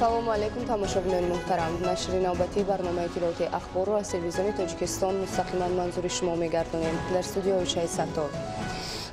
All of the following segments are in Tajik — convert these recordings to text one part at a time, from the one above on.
Ассалому алайкум, тамошобинони муҳтарам. Нашри навбатии барномаи иттилоотии Ахборро аз телевизиони Тоҷикистон мустақиман манзури шумо мегардонем. Дар студия Ойшаи Саттор.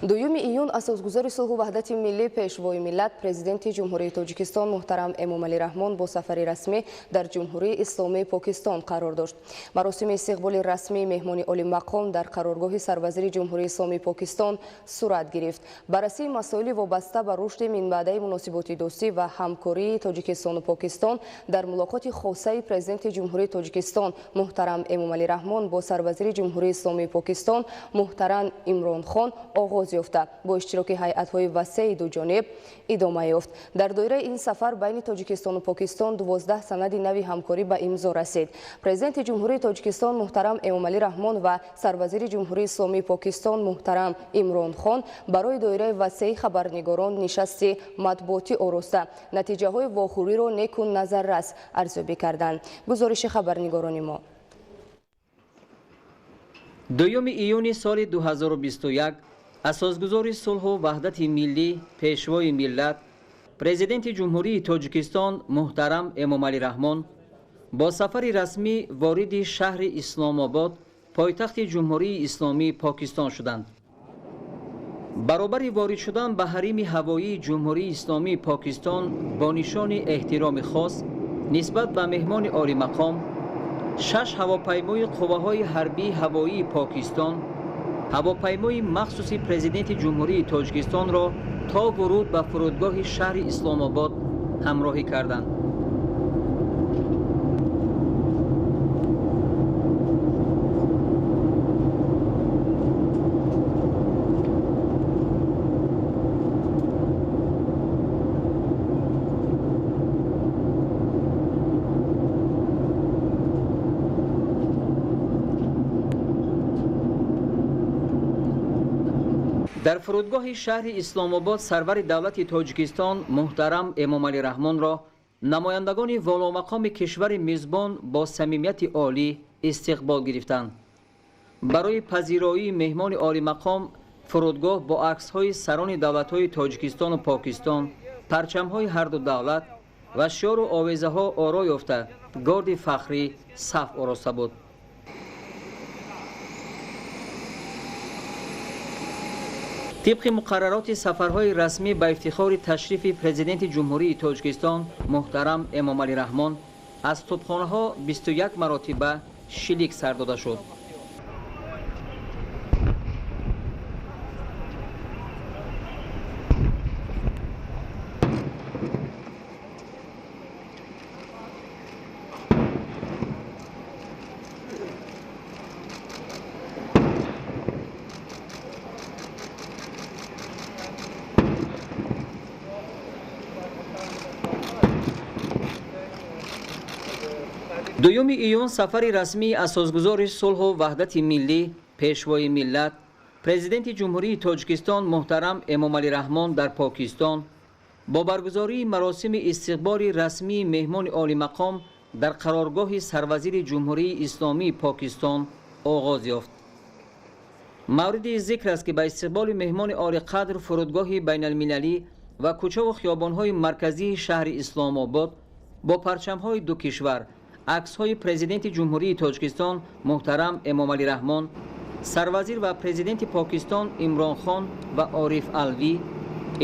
2 июн асосгузори сулҳу ваҳдати миллӣ, пешвои миллат, президенти Ҷумҳурии Тоҷикистон муҳтарам Эмомалӣ Раҳмон бо сафари расмӣ дар Ҷумҳурии Исломии Покистон қарор дошт. Маросими истиқболи расмии меҳмони олимақом дар қароргоҳи сарвазири Ҷумҳурии Исломии Покистон сурат гирифт. Баррасии масоили вобаста ба рушди минбаъдаи муносиботи дӯстӣ ва ҳамкории Тоҷикистону Покистон дар мулоқоти хосаи президенти Ҷумҳурии Тоҷикистон муҳтарам Эмомалӣ Раҳмон бо сарвазири Ҷумҳурии Исломии Покистон муҳтарам Имрон Хон оғоз ёфта, бо иштироки ҳайатҳои васеи дуҷониб идома ёфт. Дар доираи ин сафар байни Тоҷикистону Покистон 12 санади нави ҳамкорӣ ба имзо расид. Президенти Ҷумҳурии Тоҷикистон муҳтарам Эмомалӣ Раҳмон ва сарвазири Ҷумҳурии Исломии Покистон муҳтарам Имрон Хон барои доираи васеи хабарнигорон нишасти матбуотӣ ороста, натиҷаҳои вохӯриро неку назаррас арзёбӣ карданд. Гузориши хабарнигорони мо. 2 июни соли 2021 асосгузори сулҳу ваҳдати миллӣ, пешвои миллат, президенти Ҷумҳурии Тоҷикистон муҳтарам Эмомалӣ Раҳмон бо сафари расмӣ вориди шаҳри Исломобод, пойтахти Ҷумҳурии Исломии Покистон шуданд. Баробари ворид шудан ба ҳарими ҳавоии Ҷумҳурии Исломии Покистон бо нишони эҳтироми хос нисбат ба меҳмони олимақом, 6 ҳавопаймои қувваҳои ҳарбии ҳавоии Покистон ҳавопаймои махсуси президенти Ҷумҳурии Тоҷикистонро то вуруд ба фурудгоҳи шаҳри Исломобод ҳамроҳӣ карданд. Дар фурудгоҳи шаҳри Исломобод сарвари давлати Тоҷикистон муҳтарам Эмомалӣ Раҳмонро намояндагони воломақоми кишвари мизбон бо самимияти олӣ истиқбол гирифтанд. Барои пазироии меҳмони олимақом фурудгоҳ бо аксҳои сарони давлатҳои Тоҷикистону Покистон, парчамҳои ҳарду давлат ва шиору овезаҳо оро ёфта, горди фахрӣ саф ороста буд. Тибқи муқаррароти сафарҳои расмӣ ба ифтихори ташрифи президенти Ҷумҳурии Тоҷикистон муҳтарам Эмомалӣ Раҳмон аз тӯбхонаҳо 21 маротиба шилик сар дода шуд. Дуюми июн сафари расмии асосгузори сулҳу ваҳдати миллӣ, пешвои миллат, президенти Ҷумҳурии Тоҷикистон муҳтарам Эмомалӣ Раҳмон дар Покистон бо баргузории маросими истиқболи расмии меҳмони олимақом дар қароргоҳи сарвазири Ҷумҳурии Исломии Покистон оғоз ёфт. Мавриди зикр аст, ки ба истиқболи меҳмони олиқадр фурудгоҳи байналмилалӣ ва кӯчаву хиёбонҳои марказии шаҳри Исломобод бо парчамҳои ду кишвар аксҳои президенти Ҷумҳурии Тоҷикистон муҳтарам Эмомалӣ Раҳмон, сарвазир ва президенти Покистон Имрон Хон ва Ориф Алвӣ,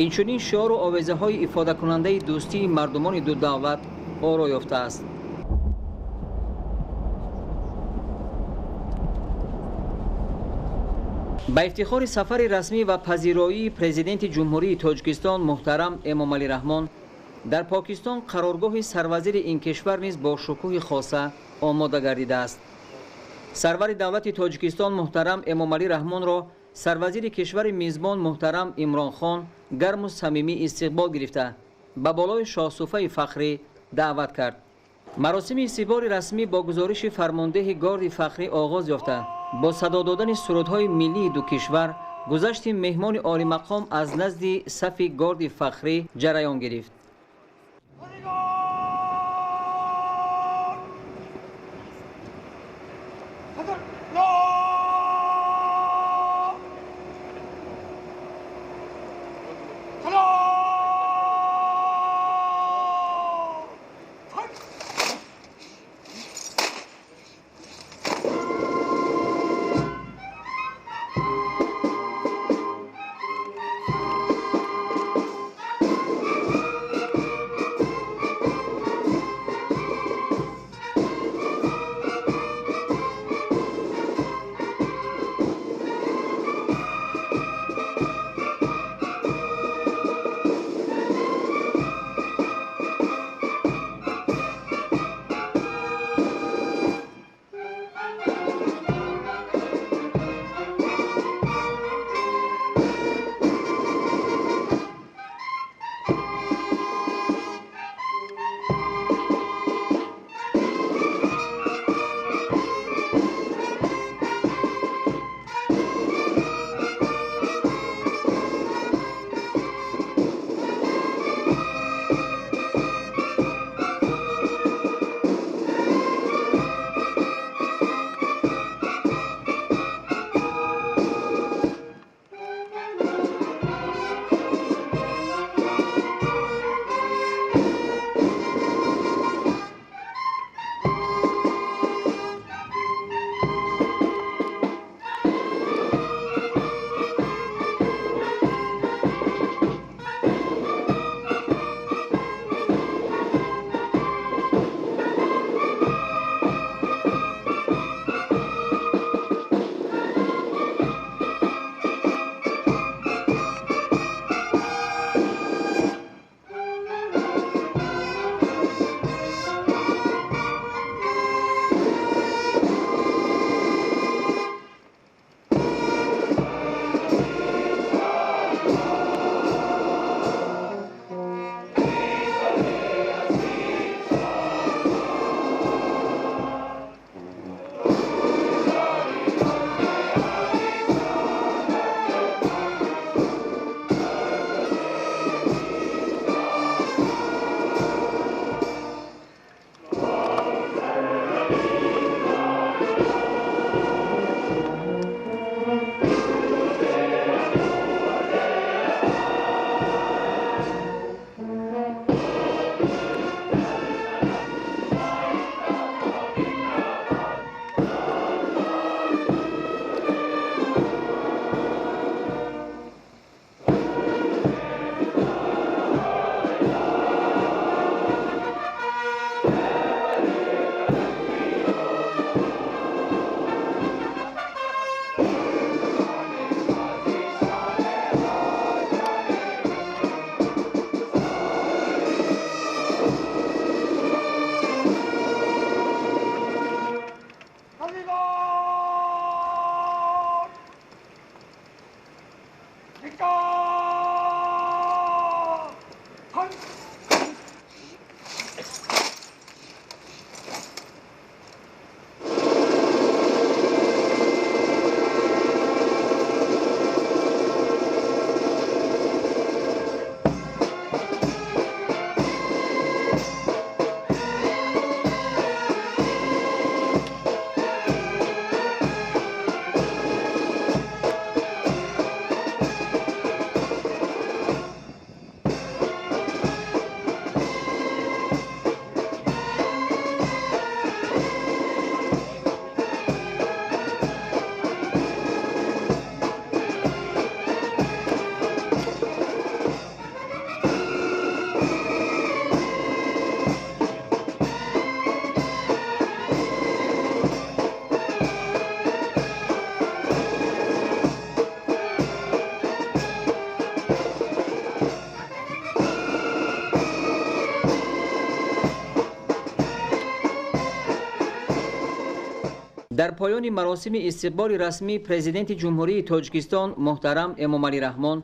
инчунин шиору овезаҳои ифодакунандаи дӯстии мардумони ду давлат оро ёфтааст. Ба ифтихори сафари расмӣ ва пазироии президенти Ҷумҳурии Тоҷикистон муҳтарам Эмомалӣ Раҳмон дар Покистон қароргоҳи сарвазири ин кишвар низ бо шукӯҳи хоса омода гардидааст. Сарвари давлати Тоҷикистон муҳтарам Эмомалӣ Раҳмонро сарвазири кишвари мизбон муҳтарам Имрон Хон гарму самимӣ истиқбол гирифта, ба болои шоҳсуфаи фахрӣ даъват кард. Маросими истиқболи расмӣ бо гузориши фармондеҳи горди фахрӣ оғоз ёфта, бо садо додани сурудҳои миллии ду кишвар гузашти меҳмони олимақом аз назди сафи горди фахрӣ ҷараён гирифт. Дар поёни маросими истиқболи расмӣ Президенти Ҷумҳурии Тоҷикистон муҳтарам Эмомалӣ Раҳмон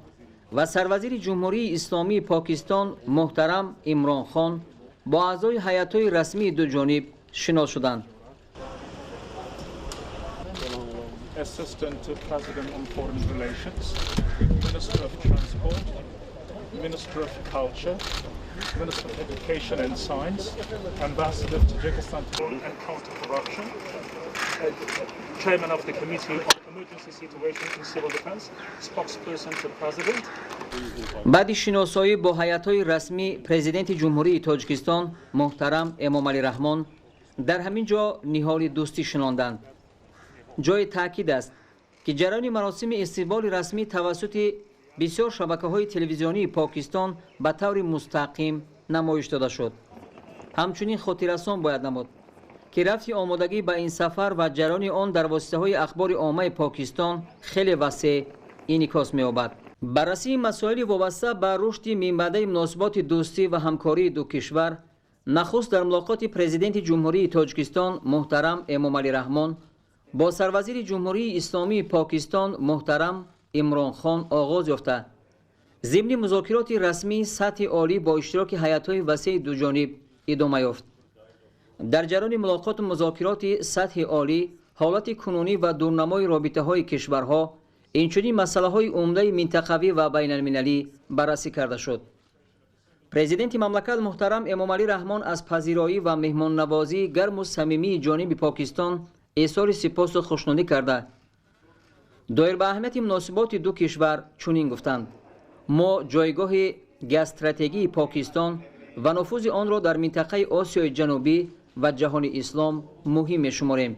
ва Сарвазири Ҷумҳурии Исломии Покистон муҳтарам Имрон Хон бо аъзои ҳайатҳои расмии дуҷониб шинос шуданд. Assistant to President on Foreign Relations, Minister of Transport, Minister of Culture, Minister of Education and Science, Ambassador of Tajikistan and Counter-Corruption, Chairman of the Committee on Emergency Situation and Civil Defense, spokesperson to President. Баъди шиносоӣ бо ҳайатҳои расмӣ Президенти Ҷумҳурии Тоҷикистон муҳтарам Эмомалӣ Раҳмон дар ҳамин ҷо ниҳоли дӯстӣ шинонданд. Ҷои таъкид аст, ки ҷараёни маросими истиқболи расмӣ тавассути бисёр шабакаҳои телевизионии Покистон ба таври мустақим намоиш дода шуд. Ҳамчунин хотиррасон бояд намуд, ки рафти омодагӣ ба ин сафар ва ҷараёни он дар воситаҳои ахбори оммаи Покистон хеле васеъ инъикос меёбад. Баррасии масоили вобаста ба рушди минбаъдаи муносиботи дӯстӣ ва ҳамкории ду кишвар нахуст дар мулоқоти Президенти Ҷумҳурии Тоҷикистон муҳтарам Эмомалӣ Раҳмон бо Сарвазири Ҷумҳурии Исломии Покистон муҳтарам Имрон Хон оғоз ёфта, зимни музокироти расмии сатҳи олӣ бо иштироки ҳайатҳои васеи дуҷониб идома ёфт. Дар ҷараёни мулоқоту музокироти сатҳи олӣ ҳолати кунунӣ ва дурнамои робитаҳои кишварҳо, инчунин масъалаҳои умдаи минтақавӣ ва байналмилалӣ баррасӣ карда шуд. Президенти мамлакат муҳтарам Эмомалӣ Раҳмон аз пазироӣ ва меҳмоннавозии гарму самимии ҷониби Покистон изҳори сипосу хушнудӣ карда, доир ба аҳамияти муносиботи ду кишвар чунин гуфтанд: мо ҷойгоҳи геостратегии Покистон ва нуфузи онро дар минтақаи Осиёи Ҷанубӣ ва ҷаҳони ислом муҳим мешуморем.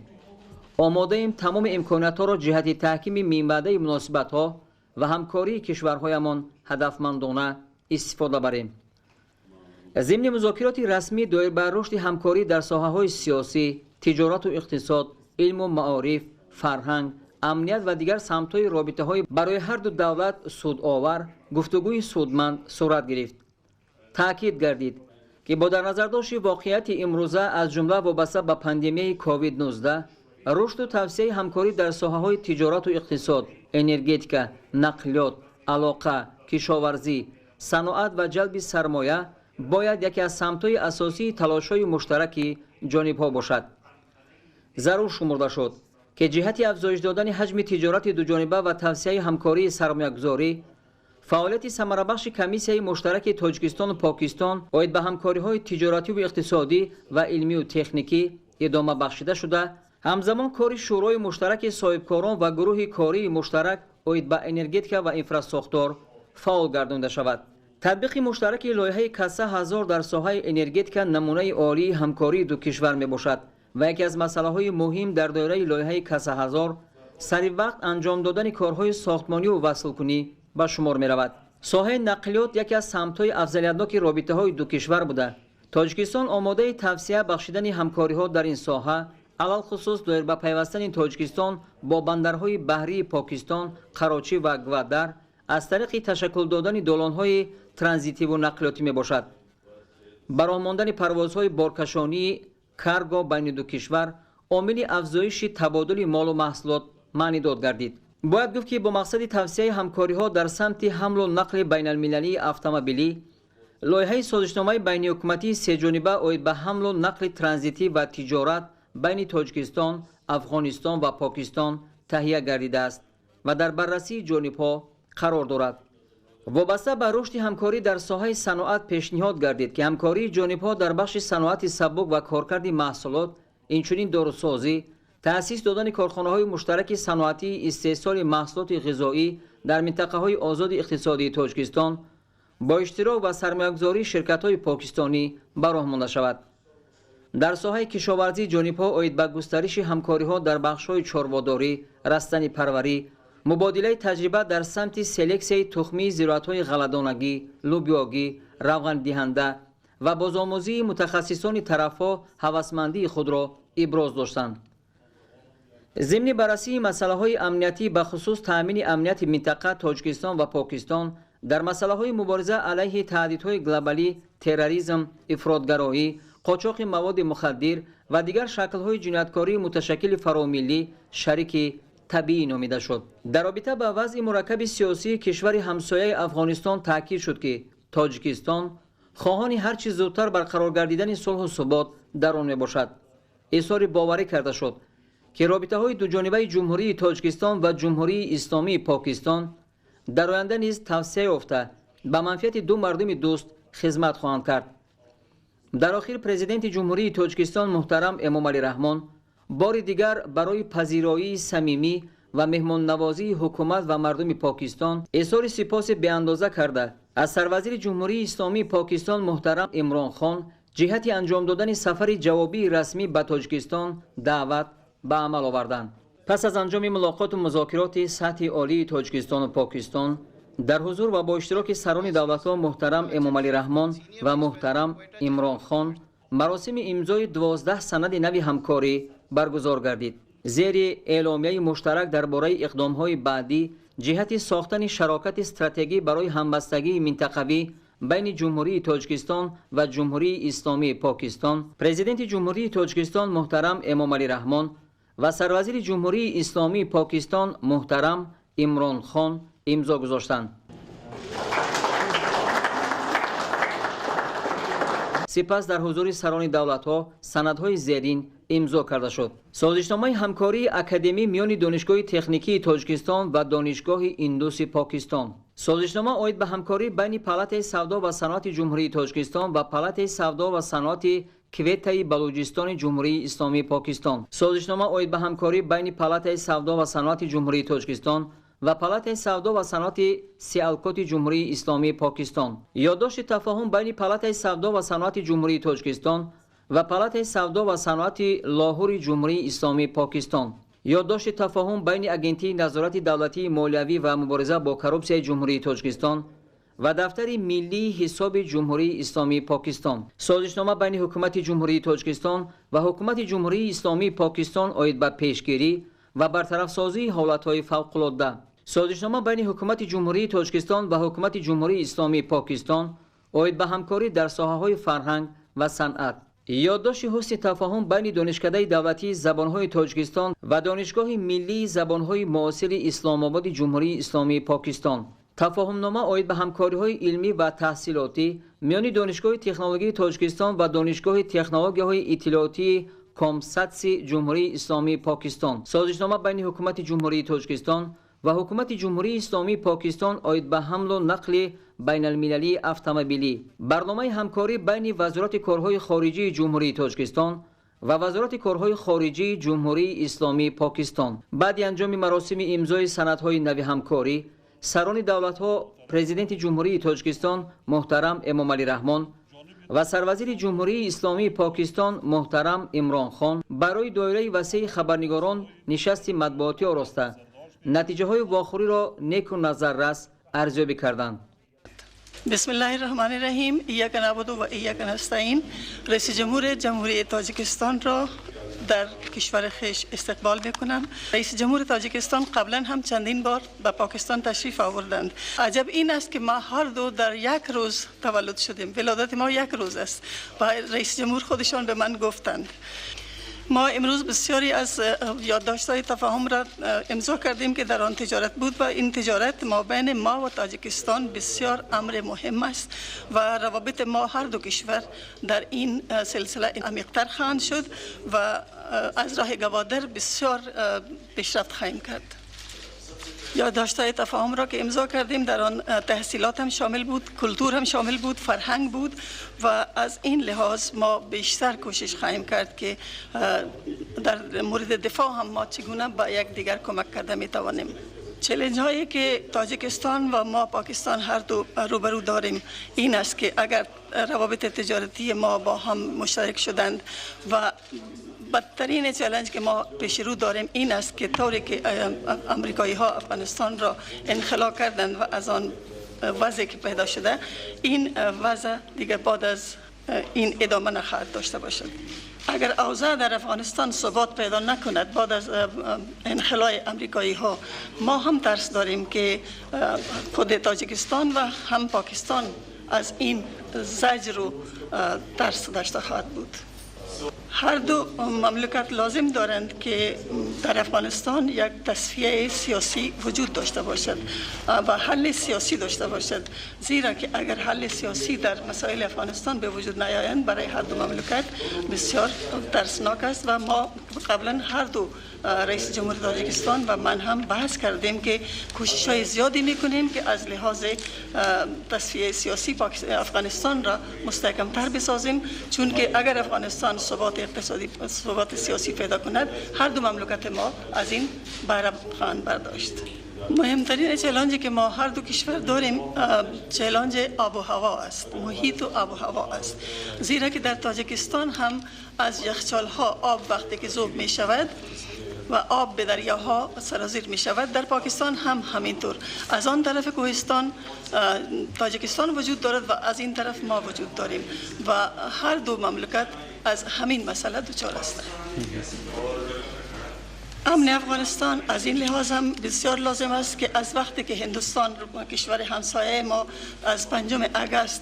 Омодаем тамоми имкониятҳоро ҷиҳати таҳкими минбаъдаи муносибатҳо ва ҳамкории кишварҳоямон ҳадафмандона истифода барем. Зимни музокироти расмӣ доир ба рушди ҳамкорӣ дар соҳаҳои сиёсӣ, тиҷорату иқтисод, илму маориф, фарҳанг, амният ва дигар самтҳои робитаҳои барои ҳар ду давлат судовар гуфтугӯи судманд сурат гирифт. Таъкид гардид, ки бо дар назардошти воқеияти имрӯза аз ҷумла вобаста ба пандемияи COVID-19 рушду тавсияи ҳамкорӣ дар соҳаҳои тиҷорату иқтисод, энергетика, нақлиёт, алоқа, кишоварзӣ, саноат ва ҷалби сармоя бояд яке аз самтҳои асосии талошҳои муштараки ҷонибҳо бошад. Зарур шумурда шуд, ки ҷиҳати афзоиш додани ҳаҷми тиҷорати дуҷониба ва тавсияи ҳамкории сармоягузорӣ фаъолияти самарабахши комиссияи муштараки Тоҷикистону Покистон оид ба ҳамкориҳои тиҷоративу иқтисодӣ ва илмию техникӣ идома бахшида шуда, ҳамзамон кори Шӯрои муштараки соҳибкорон ва гурӯҳи кории муштарак оид ба энергетика ва инфрасохтор фаъол гардонда шавад. Татбиқи муштараки лоиҳаи Каса ҳазор дар соҳаи энергетика намунаи олии ҳамкории ду кишвар мебошад ва яке аз масъалаҳои муҳим дар доираи лоиҳаи Каса ҳазор сари вақт анҷом додани корҳои сохтмониву васлкунӣ ба шумор меравад. Соҳаи нақлиёт яке аз самтҳои афзалиятноки робитаҳои ду кишвар буда, Тоҷикистон омодаи тавсия бахшидани ҳамкориҳо дар ин соҳа, алалхусус доир ба пайвастани Тоҷикистон бо бандарҳои баҳрии Покистон, Қарочӣ ва Гвадар аз тариқи ташаккул додани долонҳои транзитиву нақлиётӣ мебошад. Бароҳ мондани парвозҳои боркашонии карго байни ду кишвар омили афзоиши табодули молу маҳсулот маънидод гардид. Бояд гуфт, ки бо мақсади тавсияи ҳамкориҳо дар самти ҳамлу нақли байналмилалии автомобилӣ лоиҳаи созишномаи байниҳукуматии сеҷониба оид ба ҳамлу нақли транзитӣ ва тиҷорат байни Тоҷикистон, Афғонистон ва Покистон таҳия гардидааст ва дар баррасии ҷонибҳо қарор дорад. Вобаста ба рушди ҳамкорӣ дар соҳаи саноат пешниҳод гардид, ки ҳамкории ҷонибҳо дар бахши саноати сабук ва коркарди маҳсулот, инчунин дорусозӣ, таъсис додани корхонаҳои муштараки саноатии истеҳсоли маҳсулоти ғизоӣ дар минтақаҳои озоди иқтисодии Тоҷикистон бо иштирок ва сармоягузории ширкатҳои покистонӣ ба роҳ монда шавад. Дар соҳаи кишоварзӣ ҷонибҳо оид ба густариши ҳамкориҳо дар бахшҳои чорводорӣ, растанипарварӣ, мубодилаи таҷриба дар самти селексияи тухмии зироатҳои ғалладонагӣ, лӯбиёгӣ, равғандиҳанда ва бозомӯзии мутахассисони тарафҳо ҳавасмандии худро иброз доштанд. Зимни баррасии масъалаҳои амниятӣ, бахусус таъмини амнияти минтақа, Тоҷикистон ва Покистон дар масъалаҳои мубориза алайҳи таҳдидҳои глобалӣ, терроризм, ифротгароӣ, Қочоқи маводи мухаддир ва дигар шаклҳои ҷинояткории муташаккили фаромиллӣ шарики табиӣ номида шуд. Дар робита ба вазъи мураккаби сиёсии кишвари ҳамсояи Афғонистон таъкид шуд, ки Тоҷикистон хоҳони ҳар чӣ зудтар барқарор гардидани сулҳу субот дар он мебошад. Изҳори боварӣ карда шуд, ки робитаҳои дуҷонибаи Ҷумҳурии Тоҷикистон ва Ҷумҳурии Исломии Покистон дар оянда низ тавсеа ёфта ба манфиати ду мардуми дӯст хизмат хоҳанд кард. Дар охир Президенти Ҷумҳурии Тоҷикистон муҳтарам Эмомалӣ Раҳмон бори дигар барои пазироии самимӣ ва меҳмоннавозии ҳукумат ва мардуми Покистон изҳори сипоси беандоза карда, аз сарвазири Ҷумҳурии Исломии Покистон муҳтарам Имрон Хон ҷиҳати анҷом додани сафари ҷавобии расмӣ ба Тоҷикистон даъват ба амал оварданд. Пас аз анҷоми мулоқоту музокироти сатҳи олии Тоҷикистону Покистон дар ҳузур ва бо иштироки сарони давлатҳо муҳтарам Эмомалӣ Раҳмон ва муҳтарам Имрон Хон маросими имзои 12 санади нави ҳамкорӣ баргузор гардид. Зери эъломияи муштарак дар бораи иқдомҳои баъдӣ ҷиҳати сохтани шарокати стратегӣ барои ҳамбастагии минтақавӣ байни Ҷумҳурии Тоҷикистон ва Ҷумҳурии Исломии Покистон Президенти Ҷумҳурии Тоҷикистон муҳтарам Эмомалӣ Раҳмон ва сарвазири Ҷумҳурии Исломии Покистон муҳтарам Имрон Хон имзо гузоштанд. Сипас дар ҳузури сарони давлатҳо санадҳои зерин имзо карда шуд. Созишномаи ҳамкории академӣ миёни Донишгоҳи техникии Тоҷикистон ва Донишгоҳи Индуси Покистон. Созишнома оид ба ҳамкорӣ байни Палатаи савдо ва саноати Ҷумҳурии Тоҷикистон ва Палатаи савдо ва саноати Кветаи Балуҷистони Ҷумҳурии Исломии Покистон. Созишнома оид ба ҳамкорӣ байни Палатаи савдо ва саноати Ҷумҳурии Тоҷикистон ва Палатаи савдо ва саноати Сиалкоти Ҷумҳурии Исломии Покистон. Ёддошти тафоҳум байни Палатаи савдо ва саноати Ҷумҳурии Тоҷикистон ва Палатаи савдо ва саноати Лоҳури Ҷумҳурии Исломии Покистон. Ёддошти тафоҳум байни Агентии назорати давлатии молиявӣ ва мубориза бо коррупсияи Ҷумҳурии Тоҷикистон ва Дафтари миллии ҳисоби Ҷумҳурии Исломии Покистон. Созишнома байни Ҳукумати Ҷумҳурии Тоҷикистон ва Ҳукумати Ҷумҳурии Исломии Покистон оид ба пешгирӣ ва бартарафсозии ҳолатҳои фавқулодда. Созишнома байни Ҳукумати Ҷумҳурии Тоҷикистон ва Ҳукумати Ҷумҳурии Исломии Покистон оид ба ҳамкорӣ дар соҳаҳои фарҳанг ва санъат. Ёддошти ҳусни тафоҳум байни Донишкадаи давлатии забонҳои Тоҷикистон ва Донишгоҳи миллии забонҳои муосири Исломободи Ҷумҳурии Исломии Покистон. Тафоҳумнома оид ба ҳамкориҳои илмӣ ва таҳсилотӣ миёни Донишгоҳи технологияи Тоҷикистон ва Донишгоҳи технологияҳои иттилоотии Комсатси Ҷумҳурии Исломии Покистон. Созишнома байни Ҳукумати Ҷумҳурии Тоҷикистон ва Ҳукумати Ҷумҳурии Исломии Покистон оид ба ҳамлу нақли байналмилалии автомобилӣ. Барномаи ҳамкорӣ байни Вазорати корҳои хориҷии Ҷумҳурии Тоҷикистон ва Вазорати корҳои хориҷии Ҷумҳурии Исломии Покистон. Баъди анҷоми маросими имзои санадҳои нави ҳамкорӣ сарони давлатҳо Президенти Ҷумҳурии Тоҷикистон муҳтарам Эмомалӣ Раҳмон ва сарвазири Ҷумҳурии Исломии Покистон муҳтарам Имрон Хон барои доираи васеи хабарнигорон нишасти матбуотӣ ороста натиҷаҳои вохӯриро неку назаррас арзёбӣ карданд. Бисмиллаҳир-раҳмонир-раҳим. Ияка наъбуду ва ияка настаин. Раиси ҷумҳури Ҷумҳурии Тоҷикистонро дар кишвари хеш истиқбол мекунам. Раиси ҷумҳури Тоҷикистон қаблан ҳам чандин бор ба Покистон ташриф оварданд. Аҷаб ин аст, ки мо ҳар ду дар як рӯз таваллуд шудем. Вилодати мо як рӯз аст ва раиси ҷумҳур худашон ба ман гуфтанд. Мо имрӯз бисёре аз ёддоштҳои тафоҳумро имзо кардем, ки дар он тиҷорат буд ва ин тиҷорат мобайни мо ва Тоҷикистон бисёр амри муҳим аст ва равобити мо ҳар ду кишвар дар ин силсила амиқтар хоҳанд шуд ва аз роҳи Гводар бисёр пешрафт хоҳем кард. Ёддоштҳои тафоҳумро ки имзо кардем, дар он таҳсилот ҳам шомил буд, культур ҳам шомил буд, фарҳанг буд ва аз ин лиҳоз мо бештар кӯшиш хоҳем кард, ки дар мавриди дифоъ ҳам мо чӣ гуна ба якдигар кӯмак карда метавонем. Challenge ҳое ки Тоҷикистон ва мо Покистон ҳар ду рӯбарӯ дорем ин аст, ки агар равобити тиҷоратии мо бо ҳам муштарак шуданд ва бадтарин challenge ки мо пеши рӯ дорем ин аст, ки тавре ки амрикоиҳо Афғонистонро инхило карданд ва аз он вазъе ки пайдо шуда, ин вазъ дигар баъд аз ин идома нахоҳад дошта бошад. Агар авзоъ дар Афғонистон субот пайдо накунад баъд аз инхилои амрикоиҳо, мо ҳам тарс дорем, ки худи Тоҷикистон ва ҳам Покистон از این زجر و ترس داشته خواهد بود. هر دو مملکت لازم دارند که در افغانستان یک تصفیه سیاسی وجود داشته باشد و حل سیاسی داشته باشد، زیرا که اگر حل سیاسی در مسائل افغانستان به وجود نیایند برای هر دو مملکت بسیار ترسناک است. و ما قبلا هر دو رئیس جمهور تاجیکستان و من هم بحث کردیم که کوشش های زیادی میکنیم که از لحاظ تصفیه سیاسی افغانستان را مستحکم تر بسازیم، چون که اگر افغانستان ثبات اقتصادی، ثبات سیاسی پیدا کند، هر دو مملکت ما از این بهره خواهند برداشت. مهمترین چالشی که ما هر دو کشور داریم چالش آب و هوا است، محیط و آب و هوا است، زیرا که در تاجیکستان هم از یخچال ها آب وقتی که ذوب می شود و آب به دریاها سرازیر می شود، در پاکستان هم همینطور. از آن طرف کوهستان تاجیکستان وجود دارد و از این طرف ما وجود داریم و هر دو مملکت از همین مسئله دچار هستند. امن افغانستان از این لحاظ هم بسیار لازم است که از وقتی که هندوستان، کشور همسایه ما، از 5 اگست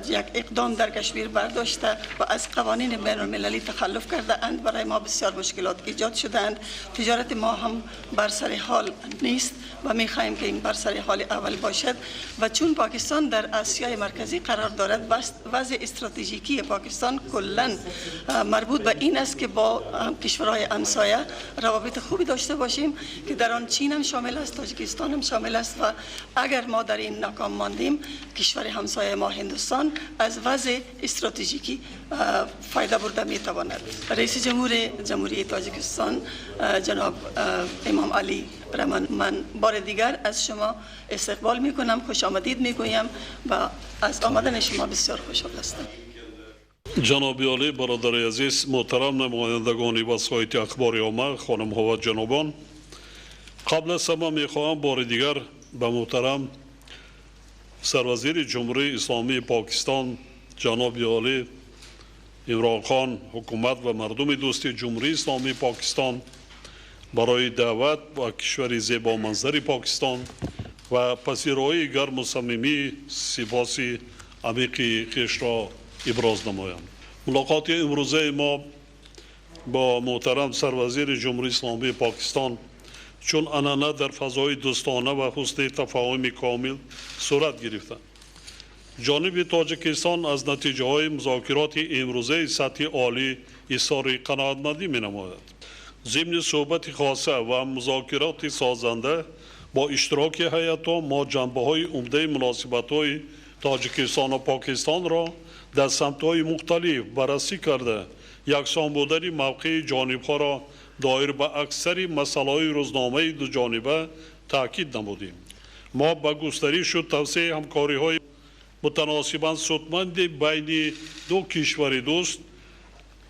یک اقدام در کشمیر برداشته و از قوانین بین المللی تخلف کرده اند، برای ما بسیار مشکلات ایجاد شدند. تجارت ما هم بر سر حال نیست و می خواهیم که این بر سر حال اول باشد. و چون پاکستان در آسیای مرکزی قرار دارد، وضع استراتژیکی پاکستان کلا مربوط به این است که با کشورهای همسایه روابط خوبی داشته باشیم که در آن چین هم شامل است، تاجیکستان هم شامل است. و اگر ما در این ناکام ماندیم، کشور همسایه ما هندوستان از وضع استراتژیکی فایده برده می تواند. رئیس جمهور جمهوری تاجیکستان جناب امام علی رحمان، من بار دیگر از شما استقبال می کنم، خوش آمدید می گویم و از آمدن شما بسیار خوشحال هستم. Ҷаноби олӣ, бародари азиз, муҳтарам намояндагони васоити ахбори омма, хонумҳо ва ҷанобон, қабл аз ҳама мехоҳам бори дигар ба муҳтарам сарвазири Ҷумҳурии Исломии Покистон ҷаноби олӣ Имрон Хон, ҳукумат ва мардуми дӯсти Ҷумҳурии Исломии Покистон барои даъват ба кишвари зебоманзари Покистон ва пазироии гарму самимӣ сипоси амиқи хешро иброз намоям. Мулоқоти имрӯзаи мо бо муҳтарам сарвазири Ҷумҳурии Исломии Покистон чун анъана дар фазои дӯстона ва ҳусни тафоҳуми комил сурат гирифта. Ҷониби Тоҷикистон аз натиҷаҳои музокироти имрӯзаи сатҳи олӣ изҳори қаноатмандӣ менамояд. Зимни суҳбати хоса ва музокироти созанда бо иштироки ҳайатҳо мо ҷанбаҳои умдаи муносибатҳои Тоҷикистону Покистонро дар самтҳои мухталиф баррасӣ карда, яксон будани мавқеи ҷонибҳоро доир ба аксари масъалаҳои рӯзномаи дуҷониба таъкид намудем. Мо ба густаришу тавсеаи ҳамкориҳои мутаносибан судманди байни ду кишвари дӯст,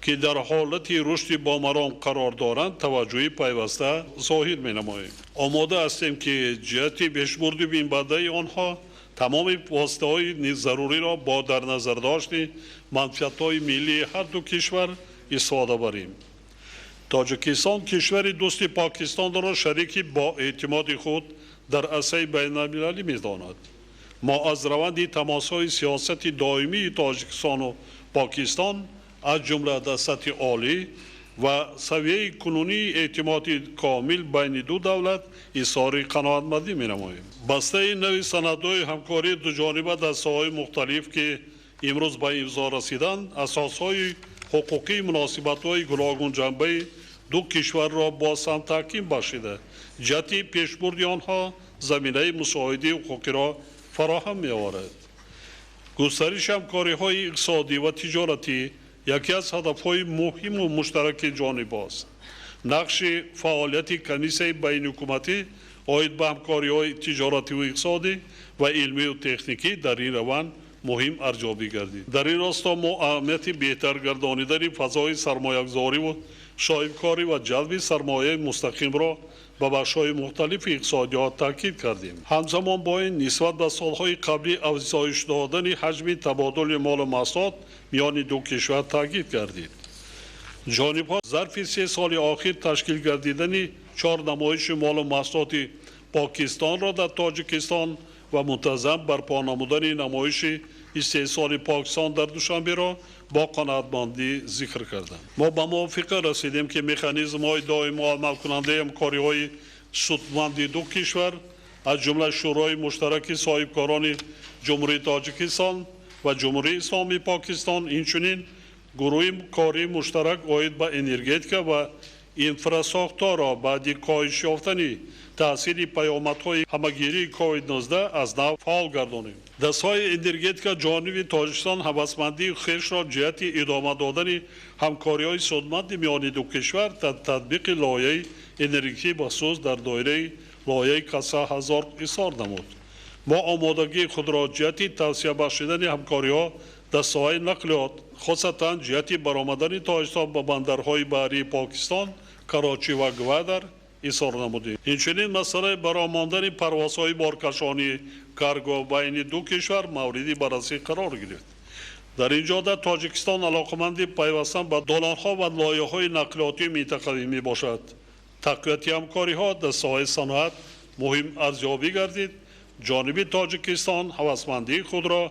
ки дар ҳолати рушди бомаром қарор доранд, таваҷҷӯҳи пайваста зоҳир менамоем. Омода ҳастем, ки ҷиҳати пешбурди минбаъдаи онҳо тамоми воситаҳои заруриро бо дар назардошти манфиатҳои миллии ҳар ду кишвар истифода барем. Тоҷикистон кишвари дӯсти Покистонро шарики боэътимоди худ дар арсаи байналмилалӣ медонад. Мо аз раванди тамосҳои сиёсати доимии Тоҷикистону Покистон, аз ҷумла дар сатҳи олӣ, ва савияи кунунии эътимоди комил байни ду давлат изҳори қаноатмандӣ менамоем. Бастаи нави санадҳои ҳамкории дуҷониба дар соҳаҳои мухталиф, ки имрӯз ба имзо расиданд, асосҳои ҳуқуқии муносибатҳои гуногунҷанбаи ду кишварро боз ҳам таҳким бахшида, ҷиҳати пешбурди онҳо заминаи мусоиди ҳуқуқиро фароҳам меоварад. Густариши ҳамкориҳои иқтисодӣ ва тиҷоратӣ яке аз ҳадафҳои муҳиму муштараки ҷонибҳост. Нақши фаъолияти комиссияи байниҳукуматӣ оид ба ҳамкориҳои тиҷоративу иқтисодӣ ва илмию техникӣ дар ин раванд муҳим арзёбӣ гардид. Дар ин росто мо аҳамияти беҳтар гардонидани фазои сармоягузориву соҳибкорӣ ва ҷалби сармояи мустақимро ба бахшҳои мухталифи иқтисодиёт таъкид кардем. Ҳамзамон бо ин, нисбат ба солҳои қаблӣ афзоиш додани ҳаҷми табодули молу маҳсулот миёни ду кишвар таъкид гардид. Ҷонибҳо зарфи 3 соли охир ташкил гардидани 4 намоиши молу маҳсулоти Покистонро дар Тоҷикистон ва мунтазам барпо намудани намоиши истеҳсоли Покистон дар Душанберо бо қаноатмандӣ зикр карданд. Мо ба мувофиқа расидем, ки механизмҳои доимо амалкунандаи ҳамкориҳои судманди ду кишвар, аз ҷумла Шӯрои муштараки соҳибкорони Ҷумҳурии Тоҷикистон ва Ҷумҳурии Исломии Покистон, инчунин гурӯҳи кории муштарак оид ба энергетика ва инфрасохторро баъди коҳиш ёфтани таъсири паёмадҳои ҳамагирии COVID-19 аз нав фаъол гардонем. Дар соҳаи энергетика ҷониби Тоҷикистон ҳавасмандии хешро ҷиҳати идома додани ҳамкориҳои судманди миёни ду кишвар дар татбиқи лоиҳаи энергетикии бахусус дар доираи лоиҳаи Каса 1000 изҳор намуд. Мо омодагии худро ҷиҳати тавсия бахшидани ҳамкориҳо дар соҳаи нақлиёт, хосатан ҷиҳати баромадани Тоҷикистон ба бандарҳои баҳрии Покистон, Карочӣ ва Гвадар изҳор намудем. Инчунин масъалаи баромондани парвозҳои боркашонии карго байни ду кишвар мавриди баррасӣ қарор гирифт. Дар ин ҷода Тоҷикистон алоқаманди пайвастан ба долонҳо ва лоиҳаҳои нақлиётии минтақавӣ мебошад. Тақвияти ҳамкориҳо дар соҳаи саноат муҳим арзёбӣ гардид. Ҷониби Тоҷикистон ҳавасмандии худро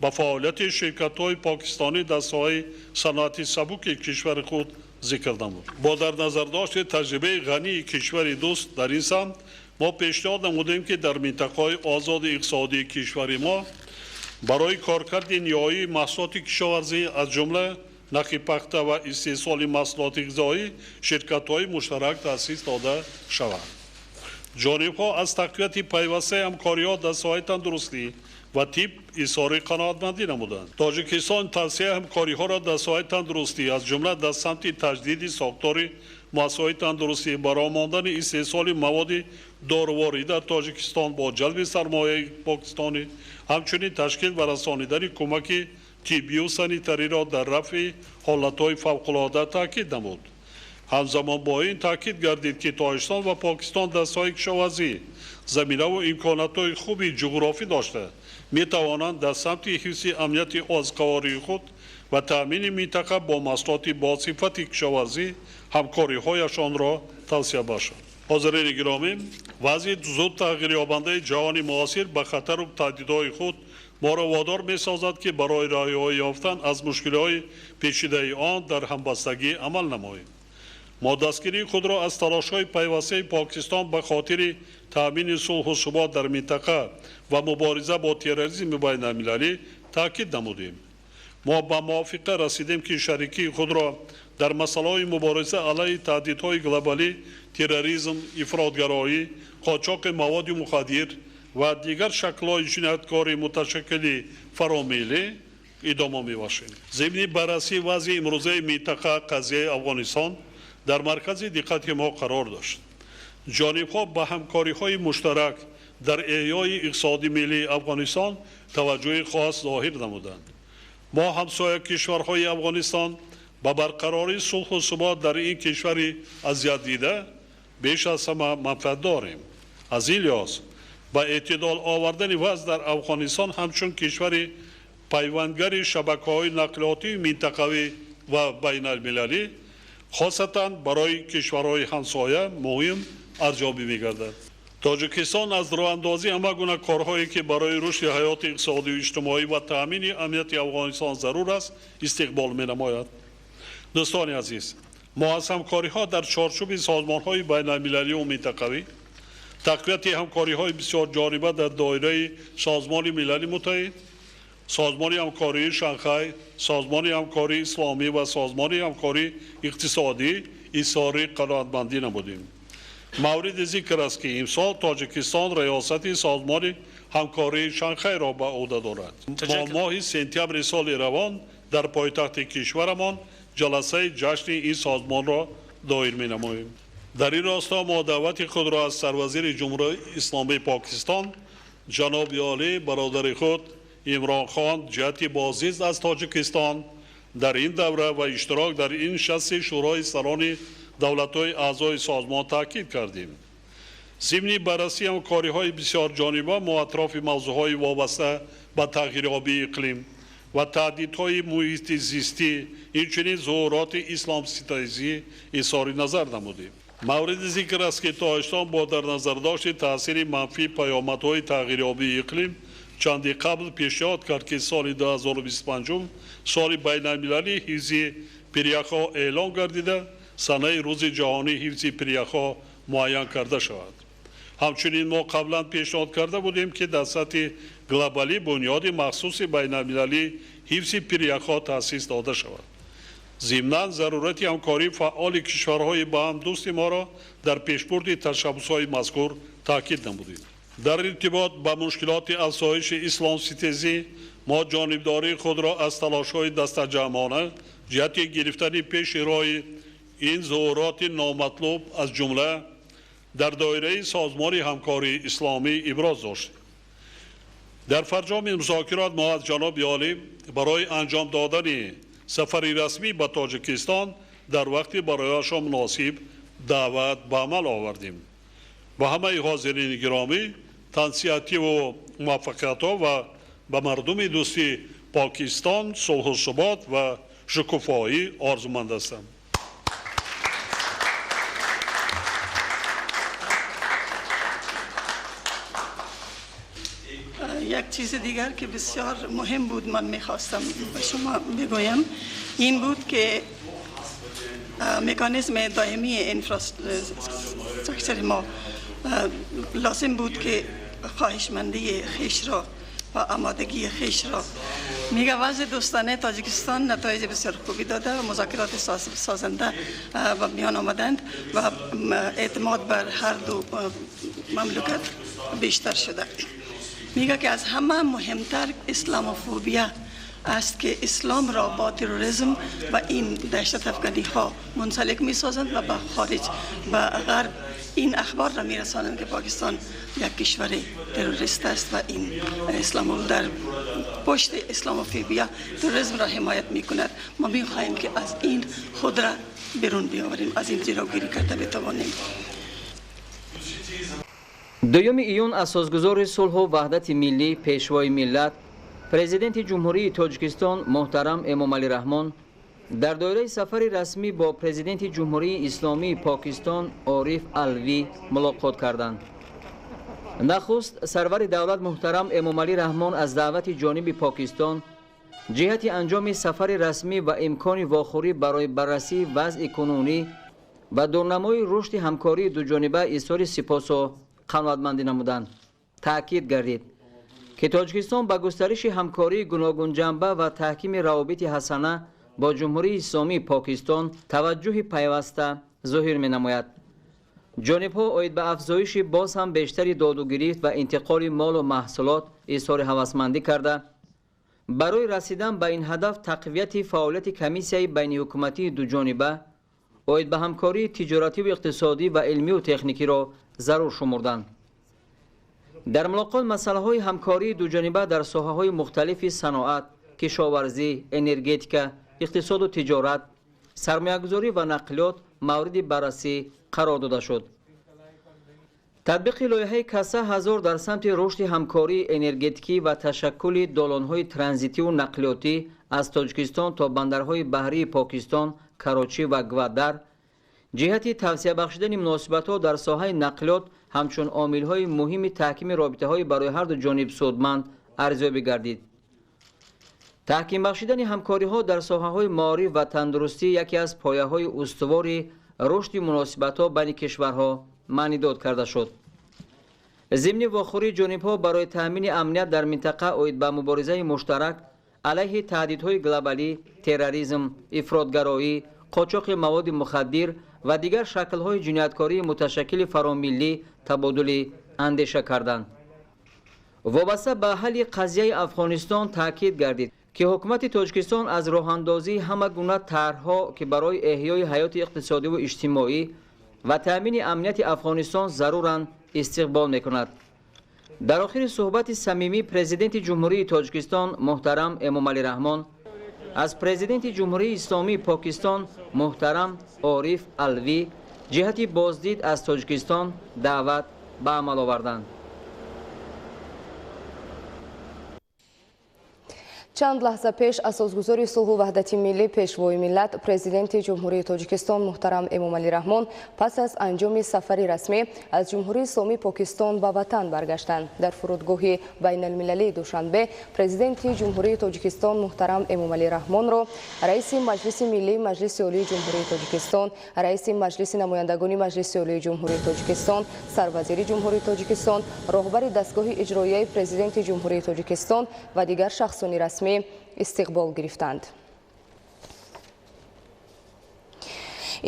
ба фаъолияти ширкатҳои покистонӣ дар соҳаи саноати сабуки кишвари худ зикр намуд. Бо дар назардошти таҷрибаи ғании кишвари дӯст дар ин самт мо пешниҳод намудем, ки дар минтақаҳои озоди иқтисодии кишвари мо барои коркарди ниҳоии маҳсулоти кишоварзӣ, аз ҷумла нахи пахта ва истеҳсоли маҳсулоти ғизоӣ, ширкатҳои муштарак таъсис дода шаванд. Ҷонибҳо аз тақвияти пайвастаи ҳамкориҳо дар соҳаи тандурустӣ ва тиб изҳори қаноатмандӣ намуданд. Тоҷикистон тавсияи ҳамкориҳоро дар соҳаи тандурустӣ, аз ҷумла дар самти таҷдиди сохтори муассисаҳои тандурустӣ, бароҳ мондани истеҳсоли маводи доруворӣ дар Тоҷикистон бо ҷалби сармояи покистонӣ, ҳамчунин ташкил ва расонидани кӯмаки тиббию санитариро дар рафъи ҳолатҳои фавқулода таъкид намуд. Ҳамзамон бо ин таъкид гардид, ки Тоҷикистон ва Покистон дар соҳаи кишоварзӣ заминаву имкониятҳои хуби ҷуғрофӣ дошта метавонанд дар самти ҳифзи амнияти озуқавории худ ва таъмини минтақа бо маҳсулоти босифати кишоварзӣ ҳамкориҳояшонро тавсия бахшанд. Ҳозирини гиромӣ, вазъи зуд тағйирёбандаи ҷаҳони муосир ба хатару таҳдидҳои худ моро водор месозад, ки барои роҳиҳои ёфтан аз мушкилиҳои печидаи он дар ҳамбастагӣ амал намоем. Мо дастгирии худро аз талошҳои пайвастаи Покистон ба хотири таъмини сулҳу субот дар минтақа ва мубориза бо терроризми байналмилалӣ таъкид намудем. Мо ба мувофиқа расидем, ки шарикии худро дар масъалаҳои мубориза алайҳи таҳдидҳои глобалӣ, терроризм, ифротгароӣ, қочоқи маводи мухаддир ва дигар шаклҳои ҷинояткории муташаккили фаромиллӣ идома мебахшем. Зимни баррасии вазъи имрӯзаи минтақа, қазияи Афғонистон дар маркази диққати мо қарор дошт. Ҷонибҳо ба ҳамкориҳои муштарак дар эҳёи иқтисоди миллии Афғонистон таваҷҷӯҳи хос зоҳир намуданд. Мо ҳамсоя кишварҳои Афғонистон ба барқарории сулҳу субот дар ин кишвари азиятдида беш аз ҳама манфиат дорем. Аз ин лиҳоз ба эътидол овардани вазъ дар Афғонистон ҳамчун кишвари пайвандгари шабакаҳои нақлиётии минтақавӣ ва байналмилалӣ, хосатан барои кишварҳои ҳамсоя муҳим арзёбӣ мегардад. Тоҷикистон аз роҳандозии ҳама гуна корҳое, ки барои рушди ҳаёти иқтисодию иҷтимоӣ ва таъмини амнияти Афғонистон зарур аст, истиқбол менамояд. Дӯстони азиз, мо аз ҳамкориҳо дар чорчӯби созмонҳои байналмилалию минтақавӣ, тақвияти ҳамкориҳои бисёрҷониба дар доираи Созмони Милали Муттаҳид, Созмони ҳамкории Шанхай, Созмони ҳамкории Исломӣ ва Созмони ҳамкории иқтисодӣ изҳори қаноатмандӣ намудем. Мавриди зикр аст, ки имсол Тоҷикистон риёсати Созмони ҳамкории Шанхайро ба ӯҳда дорад. Мо моҳи сентябри соли равон дар пойтахти кишварамон ҷаласаи ҷашни ин созмонро доир менамоем. Дар ин росто мо даъвати худро аз сарвазири Ҷумҳурии Исломии Покистон ҷаноби олӣ бародари худ Имрон Хон ҷиҳати боздид аз Тоҷикистон дар ин давра ва иштирок дар ин нишасти Шӯрои сарони давлатҳои аъзои созмон таъкид кардем. Зимни баррасии ҳамкориҳои бисёрҷониба мо атрофи мавзӯъҳои вобаста ба тағйирёбии иқлим ва таҳдидҳои муҳити зистӣ, инчунин зуҳуроти исломситезӣ изҳори назар намудем. Мавриди зикр аст, ки Тоҷикистон бо дар назардошти таъсири манфии паёмадҳои тағйирёбии иқлим чанде қабл пешниҳод кард, ки соли 2025 соли байналмилалии ҳифзи пиряхҳо эълон гардида, санаи Рӯзи ҷаҳонии ҳифзи пиряхҳо муайян карда шавад. Ҳамчунин мо қаблан пешниҳод карда будем, ки дар сатҳи глобалӣ бунёди махсуси байналмилалии ҳифзи пиряхҳо таъсис дода шавад. Зимнан зарурати ҳамкории фаъоли кишварҳои ба ҳам дӯсти моро дар пешбурди ташаббусҳои мазкур таъкид намудем. Дар иртибот ба мушкилоти афзоиши исломситезӣ мо ҷонибдории худро аз талошҳои дастаҷамъона ҷиҳати гирифтани пеши роҳи ин зуҳуроти номатлуб, аз ҷумла дар доираи Созмони ҳамкории исломӣ, иброз доштем. Дар фарҷоми музокирот мо аз ҷаноби олӣ барои анҷом додани сафари расмӣ ба Тоҷикистон дар вақти барояшон муносиб даъват ба амал овардем. Ба ҳамаи ҳозирини гиромӣ тансиҳативу муваффақиятҳо ва ба мардуми дӯсти Покистон сулҳу субот ва шукуфоӣ орзуманд ҳастам. یک چیز دیگر که بسیار مهم بود من میخواستم به شما بگویم این بود که مکانیزم دائمی infrastructure ما لازم بود که خواهشمندی خویش را و آمادگی خویش را. میگه وضع دوستانه تاجیکستان نتایج بسیار خوبی داده و مذاکرات سازنده به میان آمدند و اعتماد بر هر دو مملکت بیشتر شده. میگه که از همه مهمتر اسلاموفوبیا است که اسلام را با تروریسم و این دهشت افغانی ها منسلک می سازند و به خارج و غرب این اخبار را می رسانند که پاکستان یک کشور تروریست است و این اسلام در پشت اسلاموفوبیا تروریسم را حمایت می کند. ما می خواهیم که از این خود را بیرون بیاوریم، از این جلوگیری کرده بتوانیم. Дуюми июн асосгузори сулҳу ваҳдати миллӣ, пешвои миллат, президенти Ҷумҳурии Тоҷикистон муҳтарам Эмомалӣ Раҳмон дар доираи сафари расмӣ бо президенти Ҷумҳурии Исломии Покистон Ориф Алвӣ мулоқот карданд. Нахуст сарвари давлат муҳтарам Эмомалӣ Раҳмон аз даъвати ҷониби Покистон ҷиҳати анҷоми сафари расмӣ ва имкони вохӯрӣ барои баррасии вазъи кунунӣ ва дурнамои рушди ҳамкории дуҷониба изҳори сипосу қаноатмандӣ намуданд. Таъкид гардид, ки Тоҷикистон ба густариши ҳамкории гуногунҷанба ва таҳкими равобити ҳасана бо Ҷумҳурии Исломии Покистон таваҷҷӯҳи пайваста зоҳир менамояд. Ҷонибҳо оид ба афзоиши боз ҳам бештари додугирифт ва интиқоли молу маҳсулот изҳори ҳавасмандӣ карда, барои расидан ба ин ҳадаф тақвияти фаъолияти комиссияи байниҳукуматии дуҷониба оид ба ҳамкории тиҷоративу иқтисодӣ ва илмию техникиро зарур шумурданд. Дар мулоқот масъалаҳои ҳамкории дуҷониба дар соҳаҳои мухталифи саноат, кишоварзӣ, энергетика, иқтисоду тиҷорат, сармоягузорӣ ва нақлиёт мавриди баррасӣ қарор дода шуд. Татбиқи лоиҳаи Каса ҳазор дар самти рушди ҳамкории энергетикӣ ва ташаккули долонҳои транзитиву нақлиётӣ аз Тоҷикистон то бандарҳои баҳрии Покистон, Карочӣ ва Гвадар ҷиҳати тавсия бахшидани муносибатҳо дар соҳаи нақлиёт ҳамчун омилҳои муҳими таҳкими робитаҳои барои ҳарду ҷониб судманд арзёбӣ гардид. Таҳким бахшидани ҳамкориҳо дар соҳаҳои маориф ва тандурустӣ яке аз пояҳои устувори рушди муносибатҳо байни кишварҳо маънидод карда шуд. Зимни вохӯрии ҷонибҳо барои таъмини амният дар минтақа оид ба муборизаи муштарак алайҳи таҳдидҳои глобалӣ, терроризм, ифротгароӣ, қочоқи маводи мухаддир ва дигар шаклҳои ҷинояткории муташаккили фаромиллӣ табодули андеша карданд. Вобаста ба ҳалли қазияи Афғонистон таъкид гардид, ки ҳукумати Тоҷикистон аз роҳандозии ҳама гуна тарҳҳо, ки барои эҳёи ҳаёти иқтисодиву иҷтимоӣ ва таъмини амнияти Афғонистон заруранд, истиқбол мекунад. Дар охири суҳбати самимӣ президенти Ҷумҳурии Тоҷикистон муҳтарам Эмомалӣ Раҳмон аз президенти Ҷумҳурии Исломии Покистон муҳтарам Ориф Алвӣ ҷиҳати боздид аз Тоҷикистон даъват ба амал оварданд. Чанд лаҳза пеш асосгузори сулҳу ваҳдати миллӣ, пешвои миллат, президенти Ҷумҳурии Тоҷикистон муҳтарам Эмомалӣ Раҳмон пас аз анҷоми сафари расмӣ аз Ҷумҳурии Исломии Покистон ба ватан баргаштанд. Дар фурудгоҳи байналмилалии Душанбе президенти Ҷумҳурии Тоҷикистон муҳтарам Эмомалӣ Раҳмонро раиси Маҷлиси Миллии Маҷлиси Олии Ҷумҳурии Тоҷикистон, раиси Маҷлиси намояндагони Маҷлиси Олии Ҷумҳурии Тоҷикистон, сарвазири Ҷумҳурии Тоҷикистон, роҳбари дастгоҳи иҷроияи президенти Ҷумҳурии Тоҷикистон ва дигар шахсони расмӣ истиқбол гирифтанд.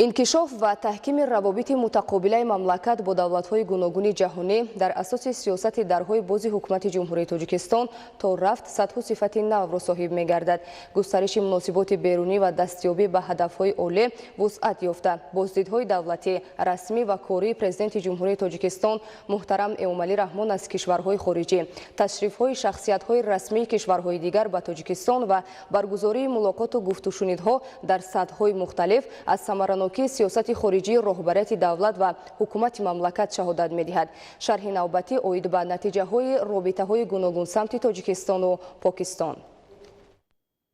Инкишоф ва таҳкими равобити мутақобилаи мамлакат бо давлатҳои гуногуни ҷаҳонӣ дар асоси сиёсати дарҳои бози ҳукумати Ҷумҳурии Тоҷикистон то рафт сатҳу сифати навро соҳиб мегардад. Густариши муносиботи берунӣ ва дастёбӣ ба ҳадафҳои олӣ вусъат ёфта, боздидҳои давлатӣ, расмӣ ва кории президенти Ҷумҳурии Тоҷикистон муҳтарам Эмомалӣ Раҳмон аз кишварҳои хориҷӣ, ташрифҳои шахсиятҳои расмии кишварҳои дигар ба Тоҷикистон ва баргузории мулоқоту гуфтушунидҳо дар сатҳҳои мухталиф аз самаранокии сиёсати хориҷии роҳбарияти давлат ва ҳукумати мамлакат шаҳодат медиҳад. Шарҳи навбатӣ оид ба натиҷаҳои робитаҳои гуногунсамти Тоҷикистону Покистон.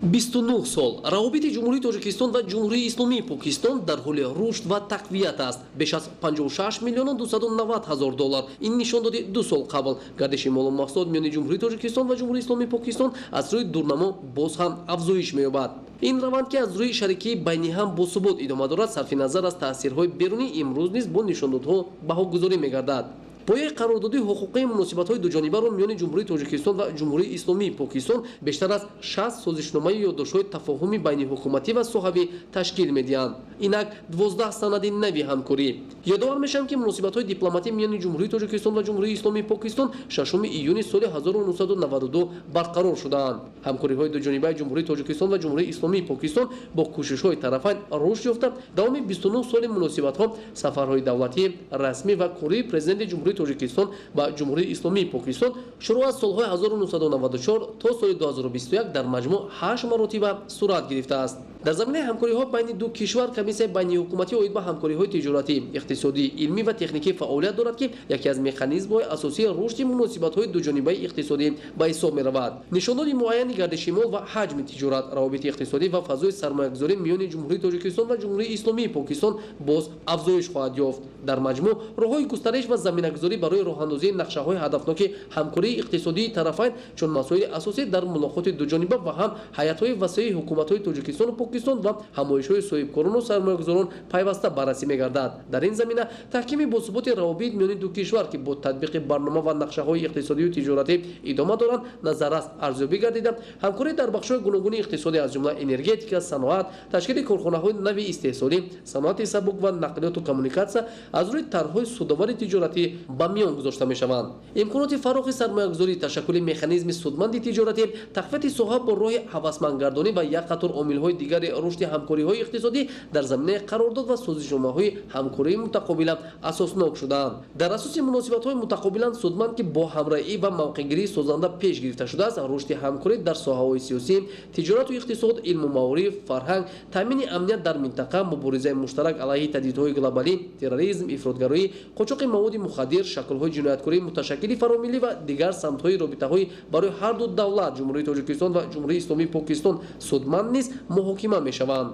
29 сол равобити Ҷумҳурии Тоҷикистон ва Ҷумҳурии Исломии Покистон дар ҳоли рушд ва тақвият аст. Беш аз 56 миллиону 290 ҳазор доллар. Ин нишон доди 2 сол қабл. Гардиши молу маҳсулот миёни Ҷумҳурии Тоҷикистон ва Ҷумҳурии Исломии Покистон аз рӯи дурнамо боз ҳам афзоиш меёбад. Ин раванд, ки аз рӯи шарикии байни ҳам босубот идома дорад, сарфи назар аз таъсирҳои берунӣ имрӯз низ бо нишондодҳо баҳогузорӣ мегардад. Пояи қарордодии ҳуқуқии муносибатҳои дуҷонибаро миёни Ҷумҳурии Тоҷикистон ва Ҷумҳурии Исломии Покистон бештар аз 60 созишномаи ёддоштҳои тафоҳуми байниҳукуматӣ ва соҳавӣ ташкил медиҳанд. Инак 12 санади нави ҳамкорӣ. Ёдовар мешавам, ки муносибатҳои дипломатӣ миёни Ҷумҳурии Тоҷикистон ва Ҷумҳурии Исломии Покистон 6 июни соли 1992 барқарор шудаанд. Ҳамкориҳои дуҷонибаи Ҷумҳурии Тоҷикистон ва Ҷумҳурии Исломии Покистон бо кӯшишҳои тарафайн рушд ёфта, давоми 29 соли муносибатҳо сафарҳои давлатӣ, расмӣ ва кории президенти Ҷумҳурии Тоҷикистон ба Ҷумҳурии Исломии Покистон шурӯъ аз солҳои 1994 то соли 2021 дар маҷмӯъ 8 маротиба сурат гирифтааст. Дар заминаи ҳамкориҳо байни ду кишвар комиссияи байниҳукуматӣ оид ба ҳамкориҳои тиҷоратӣ, иқтисодӣ, илмӣ ва техникӣ фаъолият дорад, ки яке аз механизмҳои асосии рушди муносибатҳои дуҷонибаи иқтисодӣ ба ҳисоб меравад. Нишондоди муайяни гардиши мол ва ҳаҷми тиҷорат, равобити иқтисодӣ ва фазои сармоягузорӣ миёни Ҷумҳурии Тоҷикистон ва Ҷумҳурии Исломии Покистон боз афзоиш хоҳад ёфт. Дар маҷмӯъ роҳҳои густариш ва заминагузорӣ барои роҳандозии нақшаҳои ҳадафноки ҳамкории иқтисодии тарафайн чун масоили асосӣ дар мулоқоти дуҷониба ва ҳам ҳайатҳои васеи ҳукуматҳои Тоҷикистону Покистон ва ҳамоишҳои соҳибкорону сармоягузорон пайваста баррасӣ мегардад. Дар ин замина таҳкими босуботи равобит миёни ду кишвар, ки бо татбиқи барнома ва нақшаҳои иқтисодию тиҷоратӣ идома доранд, назаррас арзёбӣ гардида, ҳамкорӣ дар бахшҳои гуногуни иқтисодӣ аз ҷумла энергетика, саноат, ташкили корхонаҳои нави истеҳсолӣ, саноати сабук ва нақлиёту коммуникатсия аз рӯи тарҳҳои судовари тиҷоратӣ ба миён гузошта мешаванд. Имконоти фарохи сармоягузорӣ, ташаккули механизми судманди тиҷоратӣ, тақвияти соҳа бо роҳи ҳавасмандгардонӣ ва як қатор омилҳои дигари рушди ҳамкориҳои иқтисодӣ дар заминаи қарордод ва созишномаҳои ҳамкории мутақобила асоснок шудаанд. Дар асоси муносибатҳои мутақобилан судманд, ки бо ҳамраҳӣ ва мавқеъгирии созанда пеш гирифта шудааст, рушди ҳамкорӣ дар соҳаҳои сиёсӣ, тиҷорату иқтисод, илму маориф, фарҳанг, таъмини амният дар минтақа, муборизаи муштарак алайҳи таҳдидҳои глобалӣ, терроризм, ифротгароӣ, қочоқи маводи мухаддир, шаклҳои ҷинояткории муташаккили фаромиллӣ ва дигар самтҳои робитаҳои барои ҳар ду давлат, Ҷумҳурии Тоҷикистон ва Ҷумҳурии Исломии Покистон судманд низ муҳокима мешаванд.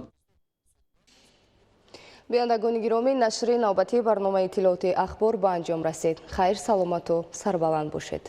Бинандагони гиромӣ, нашри навбатии барномаи иттилоотии ахбор ба анҷом расид. Хайр, саломату сарбаланд бошед.